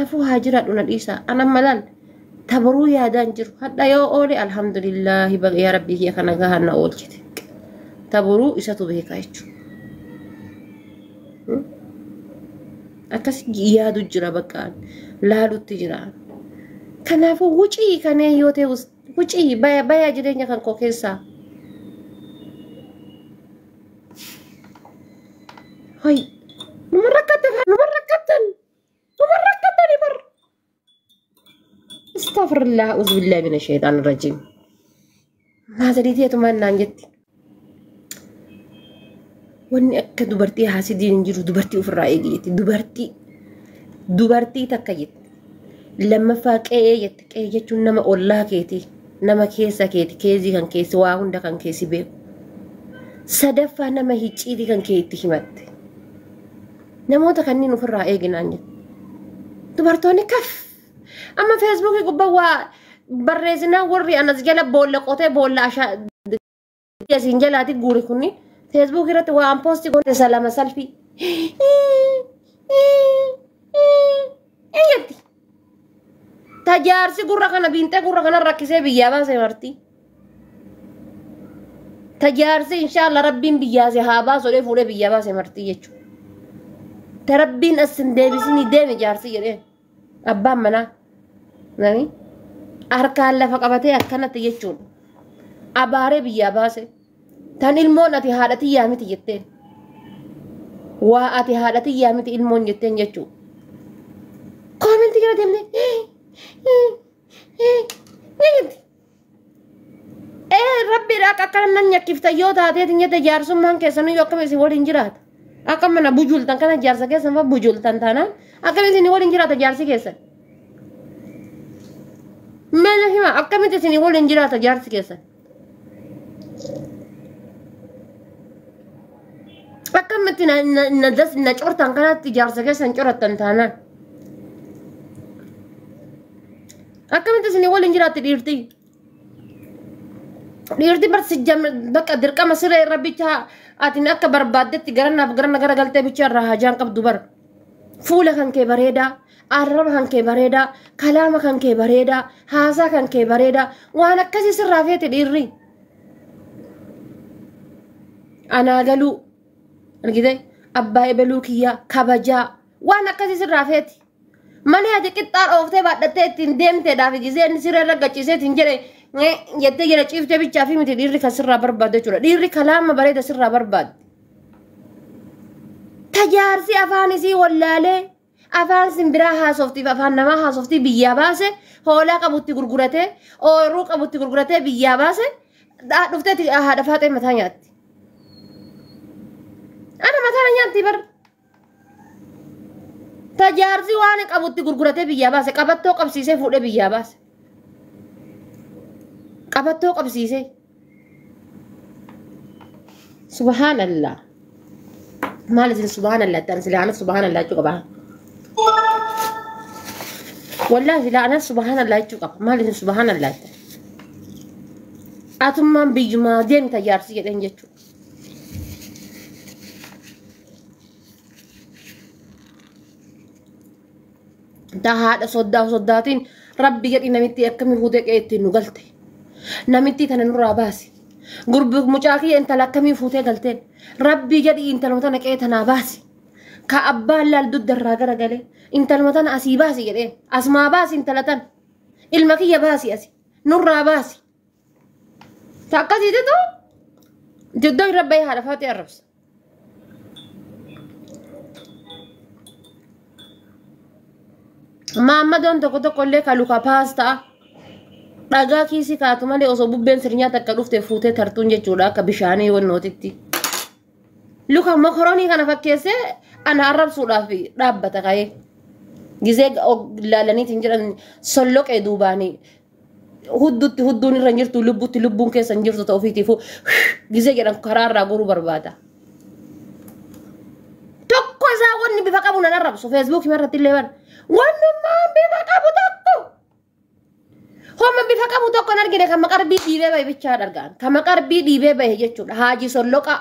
Kanaafuu haa jiraadhu na dhiisaa. An amma laal tabaruu yaadaan jiru. Hadha yoo oole alhamdulillaahi yaa rabbii kiyya kana gahaan na oolchite. Tabaruu isatu beekaa jechuudha. Akkas yaadu jira bakka laalutti jira. Kanaafuu wucii kanee yoo ta'e wucii baya baya jireenya kan koo keessaa. Hoy numa rakkate numa rakkatan numa rakkatani bar. Astaghfirullah uzubillahi mina shaytaan rajiim. Maasadiiteetumaan naan jetti. Wanni akka dubartii haasidiin hin jiru dubartii ofirraa eegi jetti. Dubartii dubartii takka jetti. Lammaffaa qe'ee jetti. Qe'ee jechuun nama ollaa keeti. Nama keessa keeti. Keezii kan keessi waa hunda kan keessi beeku. Sadaffaa nama hicciitii kan kee itti himatte. Namoota kanneen ofirraa eeginaan jetti. Dubartoonni kaf. Amma feesbuukii gubbaa waa barreessinaa warri anas jala boolla qotee boolla ashaa asiin jalaati guure kunni feesbuuk irratti waan poostii goone salama salfii. Jetti. Tajaarsi gurra kana biinxee gurra kana rakkisee biyyaa baase marti. Tajaarsi inshaallah rabbiin biyyaa si haa baasu jedhee fuudhee biyyaa baase marti jechuudha. Ta rabbiin as hin deebisinii deemi jaarsi jedheen. Abbaan manaa. Nami harkaan lafa qabatee akkanatti jechuudha. Abaaree biyyaa baase. Tan ilmoon ati haadha tiyyaa miti jetteen. Waa ati haadha tiyyaa miti ilmoon jetteen jechuudha. Koomentii jala deemnee. Rabbiidha akka akkana nan nyakkifta yoo taateetiin jette jaarsummaan keessanuu yoo akkam isin waliin jiraata. Akka mana bujultan kana jaarsa keessan fa bujultan taanaan akkam isin waliin jiraata jaarsi keessan. Meena hima akkamitti isin waliin jiraata jaarsi keessan. Akkamitti na cortan kanatti jaarsa keessan corattan taanaan. Akkamitti isin waliin jiraatti dhiirti? Dhiirti bar bakka dirqama siree irra bichaa atiin akka barbaaddetti garanaaf garana gara galtee bichaa irraa hajaan qabdu bar. Fuula kan kee bareedaa, arraba kan kee bareedaa, kalaama kan kee bareedaa, haasaa kan kee bareedaa, waan akkasii sirraa feete dhiirri. Anaa galuu, argite abbaa ebeluu kiyyaa, kabajaa, waan akkasii sirraa feeti. Malee ati qixxaa dhooftee baadhattee ittiin deemteedhaaf gisee inni siree irra gachiisee ittiin jedhe jettee jala ciiftee bichaa fi miti dhiirri kan sirraa barbaadu jechuudha. Dhiirri kalaama bareeda sirraa barbaadu. Tajaarsi afaan isii wallaalee afaan simbiraa haasoftiif afaan namaa haasoftii biyyaa baase hoolaa qabutti gurguratee ooyiruu qabutti gurguratee biyyaa baase dhuftee haadha faaxee mataa nyaatti. Ana mataa nyaatti bar. Tajaarsi waan qabutti gurguratee biyyaa baase qabattoo qabsiisee fuudhee biyyaa baase. Qabattoo qabsiisee. Subhaanallah. Maal isin subhaanallah jettan silaa anas subhaanallah jechuu qaba. Wallaahi silaa anas subhaanallah jechuu qaba. Maal isin subhaanallah jettan. Atummaan biyyumaa deemi tajaarsi jedheen jechuudha. Ta haadha soddaa soddaatiin rabbi jedhi namitti akkamii fuutee qe'ee ittiin nu galte. Namitti tana nurraa baasi. Gurbi mucaa kiyya intala akkamii fuutee galteen. Rabbi jedhi intaluma tana qe'ee tanaa baasi. Ka abbaan laal dugdarraa gara galee intaluma tana asii baasi jedheen. Asumaa baasi intala tana. Ilma kiyya baasi asi. Nurraa baasi. Ta akkasiititu dugda irra bahee haadha faaxee arrabsa. Maammadoon tokko tokko illee kan luka paastaa dhagaa kiisii kaatu malee osoo bubbeen sirnyaa takka dhufte fuutee tartuun jechuudha akka bishaanii wannootitti. Luka mokoroonii kana fakkeessee ana arrabsuudhaaf dhaabbata ka'ee. Gizee ilaalaniitiin jedhan solloqee duubaanii huddutti hudduun irra hin jirtu lubbutti lubbuun keessa hin jirtu ta'uu ofiitiifuu gizee jedhan karaa irraa goruu barbaada. Tokko isaa wanni bifa qabu nan arrabsu feesbuukii irratti illee bara. Wannummaan bifa qabu tokko. Homa bifa qabu tokko hin argine kan maqarbii dhiibee bahe bichaa argaan. Kan maqarbii dhiibee bahe jechuudha. Haaji solloqaa.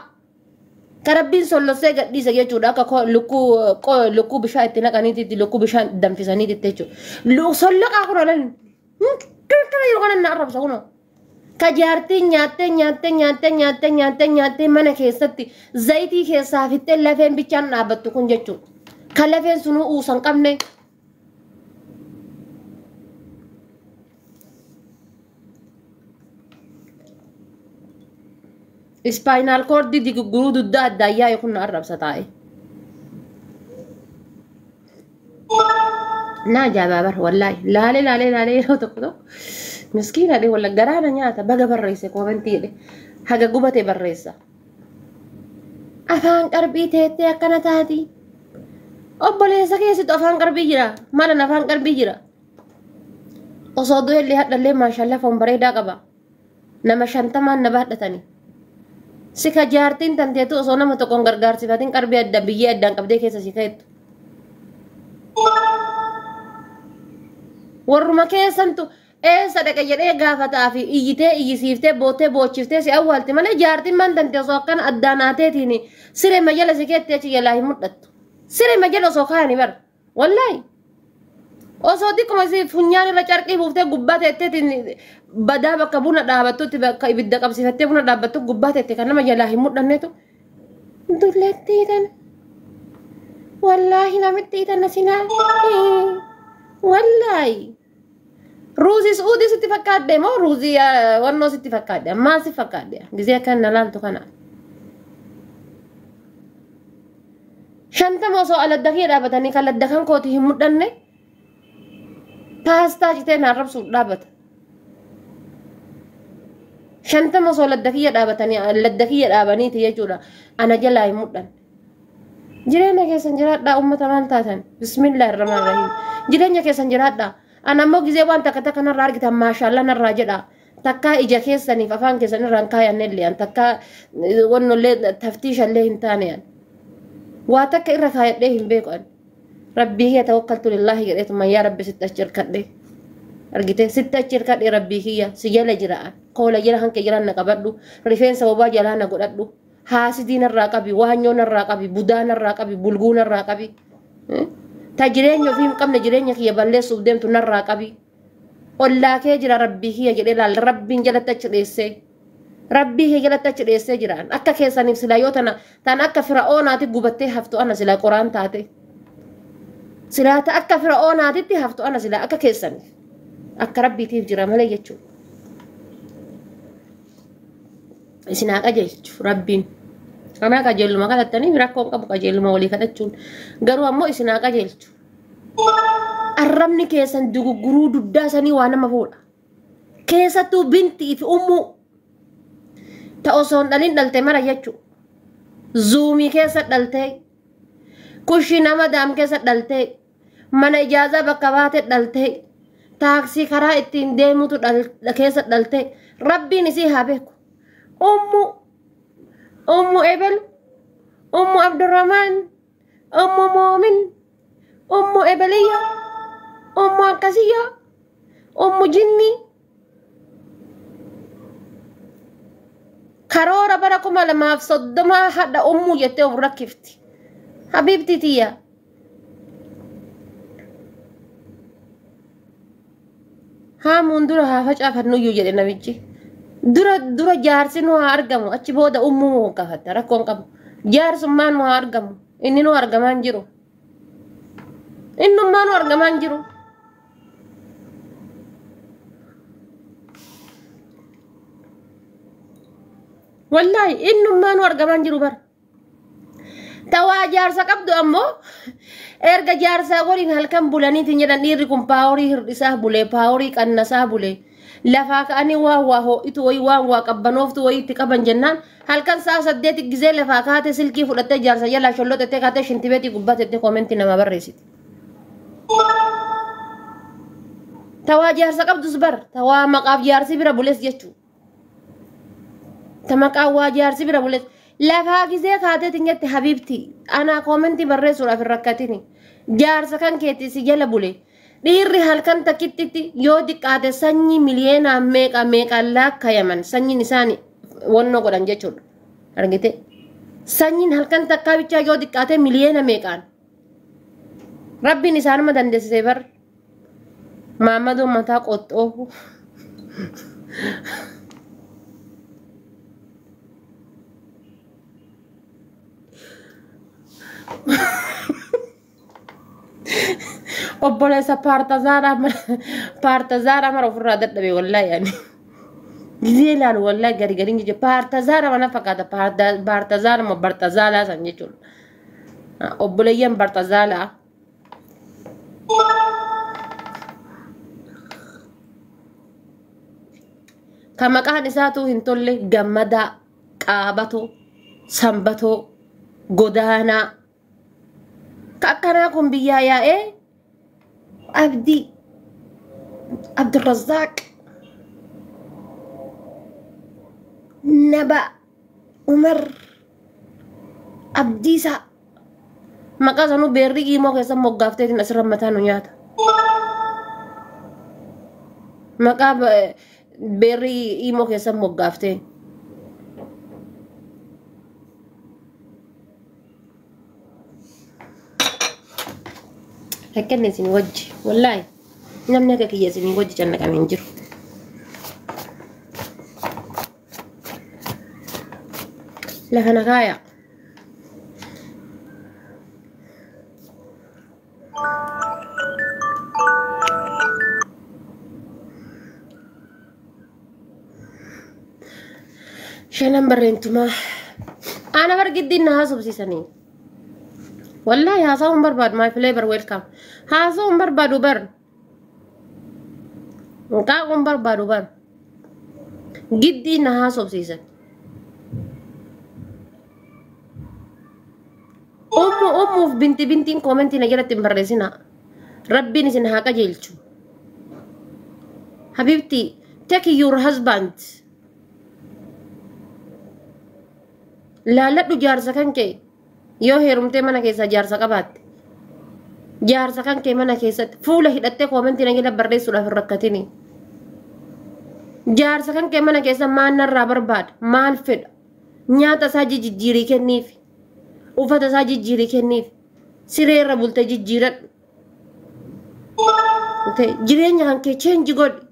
Ka rabbiin sollossee gadhiise jechuudha akka lukkuu bishaan itti naqaniititti lukkuu bishaan danfisaniititti jechuudha. Solloqaa kun olan kana yeroo kana na arrabsa kunoo. Ka jaartiin nyaattee nyaattee nyaattee nyaattee nyaattee nyaattee mana keessatti zayitii keessaa fixxee lafeen bichaan dhaabbattu kun jechuudha. Ka lafeen sunuu uusan qabne. Ispaayinaal koordii digigguruu dugda addaayyaa kun na arrabsa taa'e. Na ajaa'ibaa bara wallaahi laalee laalee laalee yeroo tokko tokko miskiina dhee walla garaana nyaata baga barreesse koomentii jedhe haga gubate barreessa. Afaan qarbii teettee akkana taati. Obboleessa keessattu afaan qarbii jira malan afaan qarbii jira. Osoo du'ellee hadhallee maashallaa foon bareedaa qaba. Nama 50 na baadhatani. Sika jaartiin tanteetu osoo nama tokkoon gargaarsifatiin qarbii adda biyyee addaan qabdee keessa si ka'ettu. Warruma keessantu eessa dhaqe jedhee gaafataa fi iyyitee iyyisiiftee boottee boochiftee si awwaalti malee jaartiin maan tante osoo akkana addaan haateetiin siree majala si keetti achi jalaa hin mul'attu. Siree majala osoo kaayani bara. Wallaahi. Osoo xiqquma si funyaan irra carqii buuftee gubbaa teetteetiin badaa bakka buna dhaabattutti bakka ibidda qabsiifattee buna dhaabbattu gubbaa teette kan nama jalaa hin mul'annetu. Dullattii tana. Wallaahi namitti tana sinaa. Wallaahi. Ruuzii suudii sitti fakkaadde moo ruuzii wannoo sitti fakkaadde maal si fakkaadde gisee akkan na laaltu kana. 50 osoo aladdakee dhaabatanii kan laddakan kooti hin mul'anne paastaa citee na arrabsuuf dhaabbata. 50 osoo laddakiyya dhaabatanii laddakiyya dhaabaniiti jechuudha ana jalaa hin mul'anne. Jireenya keessan jiraadhaa uummata maal taatan bismillahirrahmanirrahiim jireenya keessan jiraadhaa. Ana ammoo gisee waan takka takka narraa argitan maashaallaa narraa jedha. Takkaa ija keessaniif afaan keessan irraan kaayannellee an takkaa wannollee taftiishallee hin taane an. Waa takka irra kaayadhee hin beeku an. Rabbii kiyya tawakkaltu lillaahi jedheetuma yaa rabbi sitti achi hirkadhe. Argite sitti achi hirkadhe rabbii kiyya si jala jira an. Koola jala hanqe jala na qabadhu. Rifeensa bobaa jalaa na godhadhu. Haasidii narraa qabi, waanyoo narraa qabi, budaa narraa qabi, bulguu narraa qabi. Ta jireenya ofii hin qabne jireenya kiyya balleessuuf deemtu narraa qabi. Ollaa kee jira rabbii kiyya jedhee laal rabbiin jalatti achi dheessee. Rabbii kee jalatti achi dheessee jiraan. Akka keessaniif silaa yoo tana tan akka fira'oonaatti gubattee haftu ana silaa qoraan taate. Silaa ta akka fira'oonaatitti haftu ana silaa akka keessaniif. Akka rabbiitiif jira malee jechuudha. Isin haa qajeelchu rabbiin. Anaa qajeeluma kadhattanii rakkoon qabu qajeeluma walii kadhachuun. Garuu ammoo isin haa qajeelchu. Arrabni keessan dugugguruu duddaa sanii waa nama fuudha. Keessattuu bintii fi ummuu. Ta osoo hin dhalin dhalte mara jechuudha. Zuumii keessa dhaltee. Kushii nama daam keessa dhaltee. Mana ijaazaa bakka baate dhaltee. Taaksii karaa ittiin deemutu keessa dhaltee. Rabbiin isii haa beeku. Ummu Ebel, Ummu Abdurrahman, Ummu Moomin, Ummu Ebeliyya, Ummu Akkasiyya, Ummu Jinni. Karoora bara 2030 hadha ummuu jettee of rakkifti. Habiibti tiyya. Haamuun dura haa facaafannuyyuu jedhe namichi. Dura jaarsi nu haa argamu achi booda ummuu kafatta rakkoon qabu. Jaarsummaan nu haa argamu inni nu argamaa hin jiru. Innummaa nu argamaa hin jiru. Wallaahi innummaa nu argamaa hin jiru bara. Tawaa jaarsa qabdu ammoo erga jaarsaa waliin halkan bulaniitiin jedhan dhiirri kun paaworii hir'isaa bulee paaworii qannasaa bulee. Lafaa ka'anii waan waa ho'itu wayii waan waa qabbanooftu wayii itti qaban jennaan halkan sa'a 8 gisee lafaa kaatee silkii fudhattee jaarsa jalaa sholloxettee kaatee shintibeetii gubbatettee koomentii nama barreessiti. Tawaa jaarsa qabdus bar tawaa maqaaf jaarsi bira bules jechuudha. Ta maqaa waa jaarsi bira bules lafaa gisee kaateetiin jette habiibti anaa koomentii barreessuudhaaf hin rakkatini jaarsa kan keetti si jala bule. Dhiirri halkan takkitti yoo diqqaate sanyii miliyeenaa meeqa meeqaan laakkayaman sanyiin isaanii wannoo godhan jechuudha. Argite? Sanyiin halkan takkaa bichaa yoo xiqqaate miliyoona meeqaan. Rabbiin isaanuma dandeessisee bar. Maammadoon mataa qoxxoo. Obboleessa paartazaadhaa mara ofirraa dadhabe wallaahi ani. Gizee ilaalu wallaahi gari gariin jechuudha. Paartazaadha mana fakkaata. Paartazaadha moo bartazaalaa san jechuudha. Obboleeyyan bartazaalaa. Kan maqaan isaatuu hin tolle gammadaa, qaabatoo, sanbatoo, godaanaa. Ka akkanaa kun biyyaa yaa'ee Abdii Abdurrazzaaq Naba Umar Abdiisaa maqaa sanuu beerri iimoo keessa moggaafteetiin asirra mataa nu nyaata. Maqaa beerri iimoo keessa moggaaftee. Rakkanne isin wajji wallaahi namni akka kiyya isin wajji cannaqame hin jiru. Lafa na kaaya. Shanan barreentumaa. Ana bar giddiin na haasofsiisanii. Wallaahi haasa'uu hin barbaadu. My flavor welcome. Haasa'uu hin barbaadu bar. Qaaquu hin barbaadu bar. Giddii na haasofsiisan. Ummu ummuuf binti bintiin koomentii na jalatti hin barreessinaa. Rabbiin isin haa qajeelchu. Habibti, take your husband. Laalladhu jaarsa kan kee yoo heerumtee mana keessaa jaarsa qabaatte. Jaarsa kan kee mana keessatti fuula hidhattee koomentii na jala barreessuudhaaf hin rakkatini. Jaarsa kan kee mana keessa maal narraa barbaada? Maal fedha? Nyaata isaa jijjiirii kenniif. Uffata isaa jijjiirii kenniif. Siree irra bulte jijjiiradhu. Jireenya kan kee change godhi.